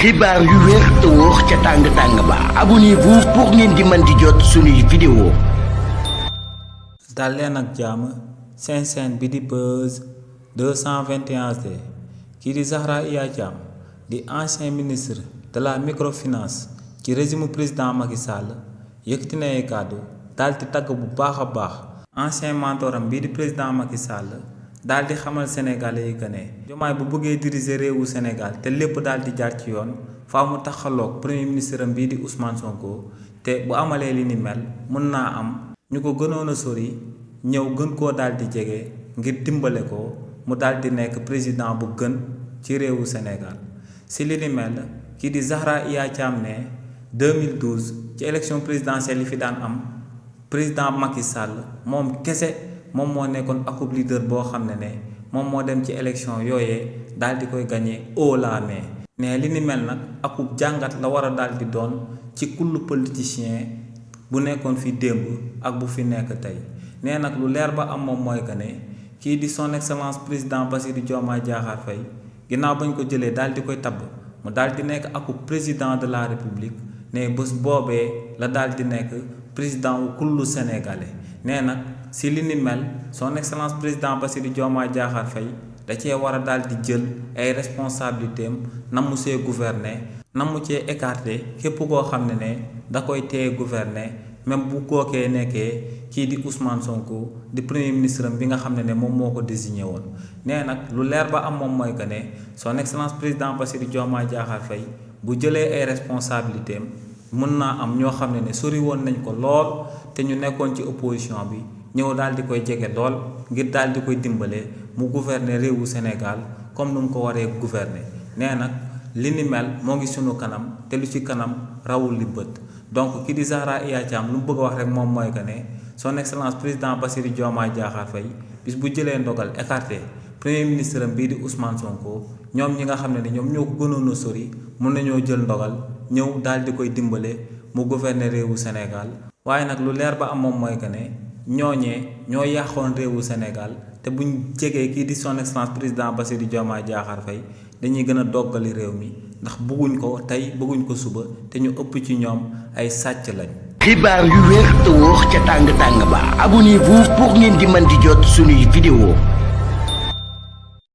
xibaar yu wér te wóor ca tàng ba abonnez-vous pour ngeen di mën di jot suñuy vidéo. dal leen ak jàmm seen chaîne bi di Buzz 221D kii di Zahra Iyane Thiam di ancien ministre de la microfinance ci régime président Macky Sall yëkkati na ay kàddu daal di tagg bu baax a baax ancien mentoram bii di président Macky Sall daal di xamal Sénégalais yi que ne Diomaye bu bëggee diriger réewu Sénégal te lépp daal di jaar ci yoon faaw mu taxaloog premier ministre am bii di Ousmane Sonko te bu amalee li ni mel mën naa am ñu ko gënoon a sori ñëw gën koo daal di jege ngir dimbale ko mu daal di nekk président bu gën ci réewu Sénégal si li ni mel kii di Zahra Iyane Thiam ne 2012 ci élection présidentielle yi fi daan am président Macky Sall moom kese moom moo nekkoon akub leader boo xam ne moom moo dem ci élection yooyee daal di koy gagné haut la main ne li ni mel nag akub jàngat la war a daal di doon ci kullu politicien bu nekkoon fi démb ak bu fi nekk tey nee nag lu leer ba am moom mooy que ne kii di son excellence président Bassirou Diomaye Diakhar Faye ginnaaw bañ ko jëlee daal di koy tabb mu daal di nekk akub président de la république ne bés boobee la daal di nekk président wu kullu sénégalais nee nag si li ni mel son excellence président Bassirou Diomaye Diakhar Faye da cee war a daal di jël ay responsabilités am na mu see gouverner na mu cee écarté képp koo xam ne da koy téye gouverner même bu kookee nekkee kii di Ousmane Sonko di premier ministre am bi nga xam ne moom moo ko désigné woon. nee nag lu leer ba am moom mooy que ne son excellence président Bassirou Diomaye Diakhar Faye bu jëlee ay responsabilités am mën naa am ñoo xam ne sori woon nañ ko lool te ñu nekkoon ci opposition bi. ñëw daal di koy jege lool ngir daal di koy dimbale mu gouverner réewu Sénégal comme nu mu ko waree gouverner nee nag li ni mel moo ngi sunu kanam te lu ci kanam rawul li bët donc ki di Zahra Iyane Thiam lu mu bëgg a wax rek moom mooy que ne son excellence président Bassirou Diomaye Diakhar Faye bis bu jëlee ndogal écarté premier ministre am bii di Ousmane Sonko ñoom ñi nga xam ne ñoom ñoo ko gënoon a sori mun nañoo jël ndogal ñëw daal di koy dimbale mu gouverner réewu Sénégal waaye nag lu leer ba am moom mooy que ne ñooñee ñoo yàqoon réewu Sénégal te buñ jegee kii di son excellence président Bassirou Diomaye Diakhar Faye dañuy gën a doggali réew mi ndax bëgguñ ko tey bëgguñ ko suba te ñu ëpp ci ñoom ay sàcc lañ. xibaar yu wér te wóor ca tàng ba abonnez-vous pour ngeen di mën di jot suñuy vidéo.